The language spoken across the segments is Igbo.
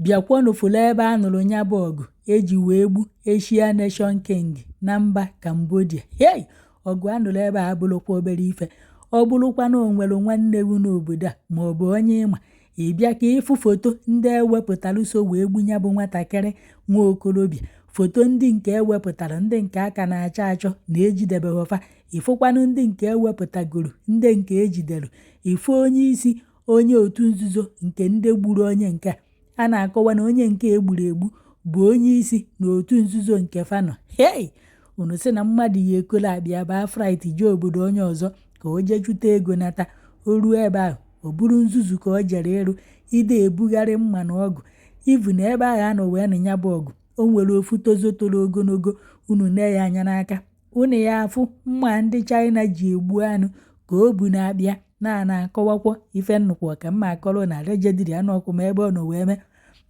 Bịakwọnụ fụlụ ebe a nụrụ nya bụ ọgụ eji wee gbu Asia Nation King na mba Cambodia. Hei! Ọgụ a nụrụ ebe a abụrụkwa obere ife. Ọ bụrụkwa na o nwere nwanne gị n'obodo a maọbụ onye ịma, ị bịa ka ịfụ foto ndị ewepụtara so wee gbu ya bụ nwatakịrị nwa okorobịa. Foto ndị nke ewepụtara, ndị nke aka na-achọ achọ na ejidebeghị fa. Ịfụkwanụ ndị nke ewepụtagoro, ndị nke ejidere. Ịfụ onye isi onye otu nzuzo nke ndị gburu onye nke a. A na-akọwa na onye nke egburu egbu bụ onye isi na otu nzuzo nke fa nọ. Hei! Unu sị na mmadụ yi ekolo akpịa baa flight jee obodo onye ọzọ ka o jee chụta ego nata. O ruo ebe ahụ, ọ bụrụ nzuzu ka o jere ịrụ, ide ebugharị mma na ọgụ. Even ebe ahụ a nọ wee nụ ya bụ ọgụ, o nwere ofu tozo toro ogologo. Unu nee ya anya n'aka, unu ya afụ mma ndị China ji egbu anụ ka o bu na-abịa na na-akọwakwa ife nnukwu ka mma akọrọ na allegedly anụ ọkụ ma ebe ọ nọ wee mee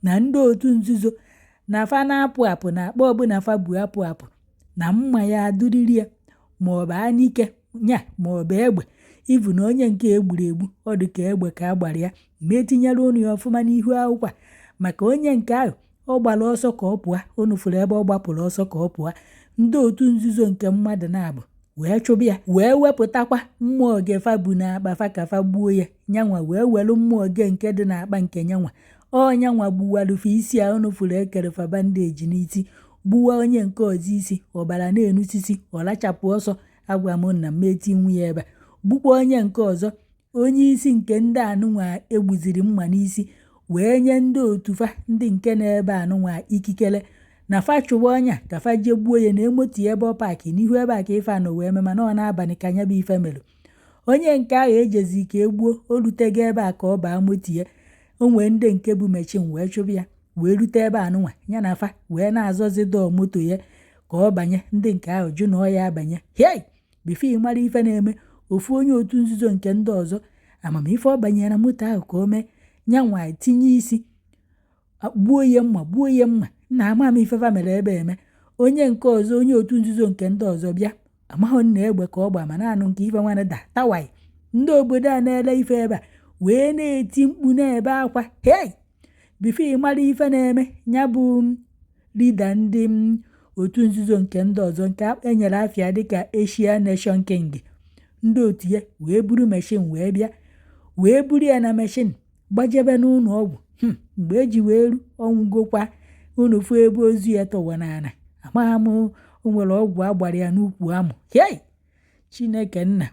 na ndị otu nzuzo na fa na-apụ apụ na akpa ọbụla fa bu apụ apụ na mma ya adụriri ya maọbụ anike nya maọbụ egbe. Even onye nke egburu egbu, ọ dị ka egbe ka a gbara ya. Ma etinyere unu ya ọfụma n'ihu akwụkwọ a maka onye nke ahụ ọ gbara ọsọ ka ọ pụọ. Unu fụrụ ebe ọ gbapụrụ ọsọ ka ọ pụọ, ndị otu nzuzo nke mmadụ na-abụ wee chụba ya, wee wepụtakwa mma oge fa bu n'akpa fa ka fa gbuo ya. Nyanwa wee welu mma oge nke dị n'akpa nke nyanwa, ọ nyanwa gbuwalufe isi a unu fụrụ ekere fa bandage n'isi, gbuwa onye nke ọzọ isi, ọbara na-enusisi, ọ lachapụ ọsọ. Agwa m na m eti nwu ya ebe a, gbukwa onye nke ọzọ, onye isi nke ndị anụnwa egbuziri mma n'isi, wee nye ndị otu fa ndị nke na-ebe anụnwa ikikere na fa chụwa ọnya ka fa jee gbuo ya na emotu ebe ọ park n'ihu ebe a ka ife anọ wee mee. Mana ọ n'abalị ka nya bụ ife mere. Onye nke ahụ ejezi ka egbuo, o rutego ebe a ka ọ baa moto ya, o nwee ndị nke bụ machine wee chụba ya wee rute ebe anụnwa ya na fa wee na-azọzi dọọ moto ya ka ọ banye. Ndị nke ahụ jụ na ọ ya abanye. Hei! Before ị mara ife na-eme, ofu onye otu nzuzo nke ndị ọzọ amamife ọ banyere na moto ahụ ka o mee nyanwa tinye isi gbuo ya mma, gbuo ya mma na ama m ife fa mere ebe eme. Onye nke ọzọ, onye otu nzuzo nke ndị ọzọ bịa, amaghị na egbe ka ọ gba, mana anụ nke ife nwanne da tawai. Ndị obodo a na-ele ife ebe a wee na-eti mkpu na-ebe akwa. Hei! Before ị mara ife na-eme, ya bụ leader ndị otu nzuzo nke ndị ọzọ nke enyere afịa dịka Asia Nation King, ndị otu ya wee buru machine wee bịa, wee buru ya na machine gbajebe n'ụlọ ọgwụ. Mgbe eji wee ru, ọnwụgokwa. Unu fụ ebe ozu ya tọwa n'ala, amaghị m o nwere ọgwụ agbara ya n'ukwu amụ. Hei! Chineke nna!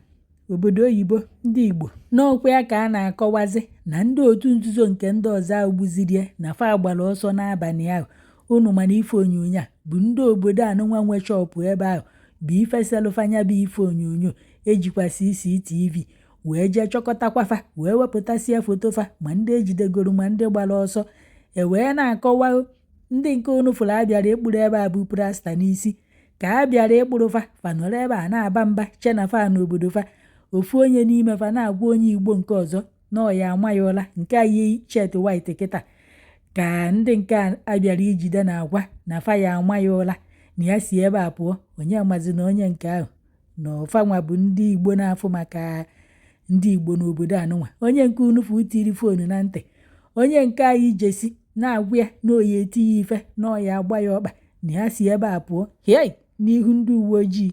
Obodo oyibo, ndị Igbo n'ọkwa ya ka a na-akọwazi na ndị otu nzuzo nke ndị ọzọ ahụ gbuziri ya na fa gbara ọsọ n'abalị ahụ. Unu mana ife onyonyo a bụ ndị obodo anụnwa nwe shop ebe ahụ bụ ife selụfanya bụ ife onyonyo ejikwa CCTV wee jee chọkọtakwa fa, wee wepụtasịa foto fa, ma ndị ejidegoro ma ndị gbara ọsọ. E wee na-akọwa ndị nke unu fụrụ a bịara ịkpụrụ ebe a bụ plaster n'isi ka a bịara ịkpụrụ fa. Fa nọrọ ebe a na-aba mba che na fa n'obodo fa. Ofu onye n'ime fa na-agwa onye Igbo nke ọzọ na ọ ya ama ya ụla nke a yi shirt white kịta ka ndị nke a bịara ijide na-agwa na fa ya ama ya ụla na ya si ebe a pụọ. Onye mazi na onye nke ahụ na ọfanwa bụ ndị Igbo na-afụ maka ndị Igbo n'obodo anụnwa. Onye nke unu fụ tiri phone na ntị onye nke anyị jesi na-agwa ya na oyi eti ya ife na ọya agba ya ọkpa na ya si ebe a pụọ. Hei! N'ihu ndị uwe ojii,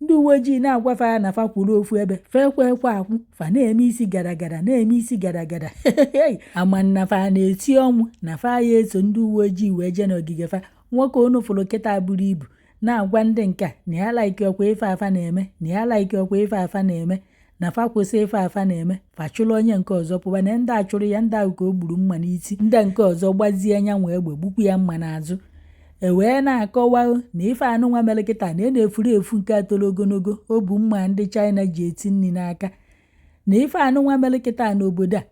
ndị uwe ojii na-agwa fa na fa kwuru ofu ebe, fa ekwe ekwe akwụ, fa na-eme isi gara gara, na-eme isi gara gara. Ama na fa na-eti ọnwụ na fa ya eso ndị uwe ojii wee jee n'ogige fa. Nwoke unu fụrụ kịta buru ibu na-agwa ndị nka na ya like ọkwa ife afa na-eme, na ya like ọkwa ife afa na-eme, na fa kwụsị ife afa na-eme. Fa chụrụ onye nke ọzọ pụba na ndị a chụrụ ya, ndị ahụ ka o gburu mma n'isi, ndị nke ọzọ gbazie anyanwụ egbe gbukwu ya mma n'azụ. E wee na-akọwa na ife anụnwa mere kịta na e na-efuru efu nke a toro ogologo, o bu mma ndị China ji eti nri n'aka, na ife anụnwa mere kịta n'obodo a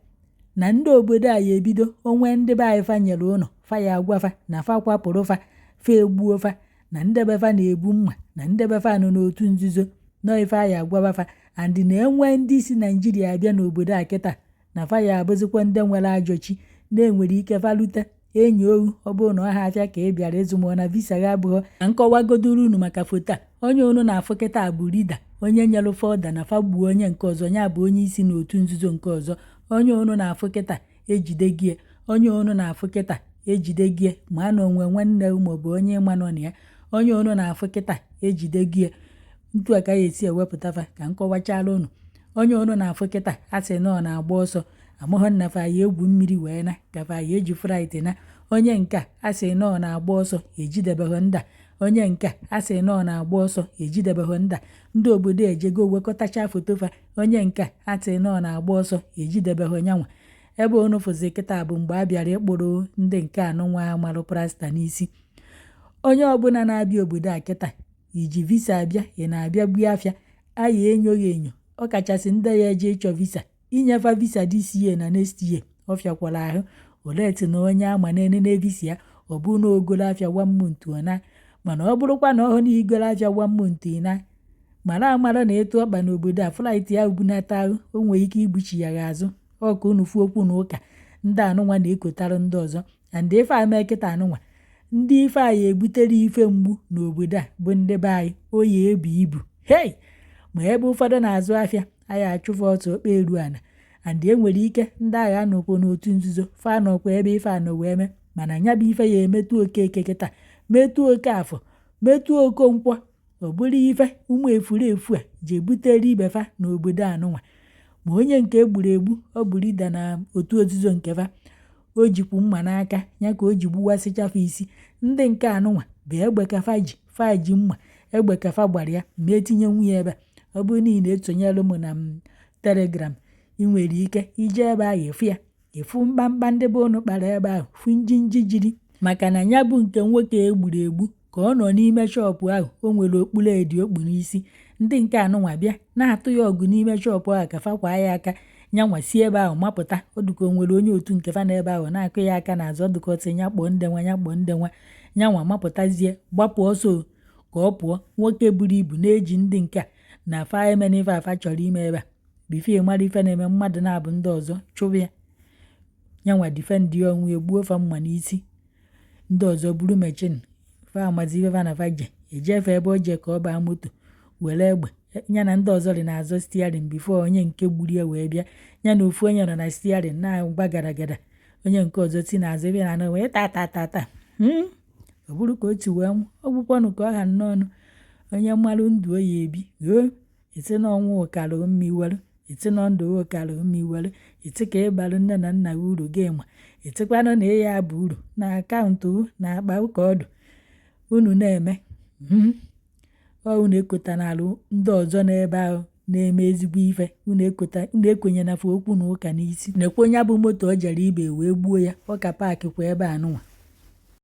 na ndị obodo a ya ebido onwe ndị be anyị fa nyere ụlọ fa ya agwa fa na fa kwapụrụ fa, fa egbuo fa, na ndebe fa na-ebu mma, na ndebe fa nọ n'otu nzuzo nọ ife a ya agwaba fa. And na enwe ndị si Naijiria abịa n'obodo a kịta na fa ya abụzikwa ndị nwere ajọ chi na-enwere ike fa lute enyi ohu. Ọ bụrụ na ọ ha afịa ka ị bịara ịzụ ma ọ na visa gị abụghọ na nkọwagodoro unu maka foto a. Onye unu na-afụ kịta bụ leader onye nyere fa order na fa gbuo onye nke ọzọ, ya bụ onye isi n'otu nzuzo nke ọzọ. Onye unu na-afụ kịta ejide gị. Onye unu na-afụ kịta ejide gị, ma na onwe nwanne gị maọbụ onye ịma nọ na ya. Onye unu na-afụ kịta ejide gị, ntu a ka ya esi ewepụta fa ka m kọwachala unu. Onye unu na-afụ kịta a sị na ọ na-agba ọsọ, amụghọ nna fa ya egwu mmiri wee na ka fa ya eji flight na. Onye nke a sị na ọ na-agba ọsọ, ejidebeghị nda. Onye nke a sị na ọ na-agba ọsọ, ejidebeghị nda. Ndị obodo ejego wekọtacha foto fa. Onye nke a sị na ọ na-agba ọsọ, ejidebeghị nyanwa. Ebe unu fụzi kịta bụ mgbe a bịara ịkpụrụ ndị nke anụnwa marụ plaster n'isi. Onye ọbụla na-abịa obodo a kịta iji visa abịa, ị na-abịa gbuo afịa aya enyoghị enyo, ọ kachasị ndị ya eje ịchọ visa. Inyefa visa this year na next year, ọ fịakwara ahụ oleti na onye ama na-enene visa ya. Ọ bụ na ogolo afịa one month ọ na, mana ọ bụrụkwa na ọhụ na igolo afịa one month ị na mara amara na ịtụ ọkpa n'obodo a, flight ya bunata ahụ, o nwere ike igbuchi ya azụ. Ọ ka unu fụ okwu na ụka ndị anụnwa na-ekotarụ ndị ọzọ. And ife a mee kịta anụnwa, ndị ife a ya ebutere ife mgbu n'obodo a bụ ndị be anyị. Oyi ebu ibu hei, ma ebe ụfọdụ na-azụ afịa anyị achụfe ọtụ okpe eru ana. And e nwere ike ndị agha anọkwa n'otu nzuzo fa nọkwa ebe ife anọ wee mee. Mana nya bụ ife ya emetụ Okeke kịta, metụ Oke Afọ, metụ Okonkwo. Ọ bụrụ ife ụmụ efurefu a ji ebutere ibe fa n'obodo anụnwa. Ma onye nke egburu egbu, ọ bụ leader na otu ozuzo nke fa, o jikwu mma n'aka ya ka o ji gbuwasịchafa isi. Ndị nke anụnwa bụ egbe ka fa ji, fa ji mma, egbe ka fa gbara ya ma etinye nwunye ebe a. Ọ bụrụ na ị na-esonyere m na m Telegram, ị nwere ike ije ebe ahụ efu ya, ịfụ mkpamkpa ndị be unu kpara ebe ahụ, fụ njinji jiri maka na ya bụ nke nwoke egburu egbu ka ọ nọ n'ime shop ahụ. O nwere okpuru edi okpu n'isi. Ndị nke anụnwa bịa na-atụ ya ọgụ n'ime shop ahụ ka fa kwaa ya aka. Nyanwa si ebe ahụ mapụta. Ọ dịka o nwere onye otu nke fa n'ebe ahụ na-akụ ya aka n'azụ. Ọ dịka ọ sị ya kpọọ ndị nwa ya, kpọọ ndị nwa. Nyanwa mapụtazie, gbapụ ọsọ ka ọ pụọ. Nwoke buru ibu na-eji ndị nke a na fa emena ife afa chọrọ ime ebe a. Before mara ife na-eme, mmadụ na-abụ ndị ọzọ chụwa ya. Nyanwa defend ya onwe ya, gbuo fa mma n'isi. Ndị ọzọ buru machine fa, amazi ife fa na fa je ejefe ebe o je ka ọ baa moto were egbe. Ya na ndị ọzọ dị n'azụ steering before onye nke gburu ya wee bịa. Ya na ofu onye nọ na steering na-agba gara gara, onye nke ọzọ si n'azụ ebe na wee ta ta ta ta. Ọ bụrụ ka o si wee nwụ, ọ bụkwanụ ka ọ ha nnọọ. Onye mmalụ ndụ o ya ebi oo, esi na ọnwụ ụkalụ mma iwelu, esi na ndụ ụkalụ mma iwelu, esi ka ịbalụ nne na nna gị uru gị ma etikwanụ na ịya bụ uru na account na akpa ụka ọdụ unu na-eme. Ọ unu ekota n'alụ ndị ọzọ n'ebe ahụ na-eme ezigbo ife. Unu ekota, unu ekwenye na fa okwu na ụka n'isi. Nekwe onye bụ moto o jere ibe wee gbuo ya. Ọ ka park kwa ebe anụnwa.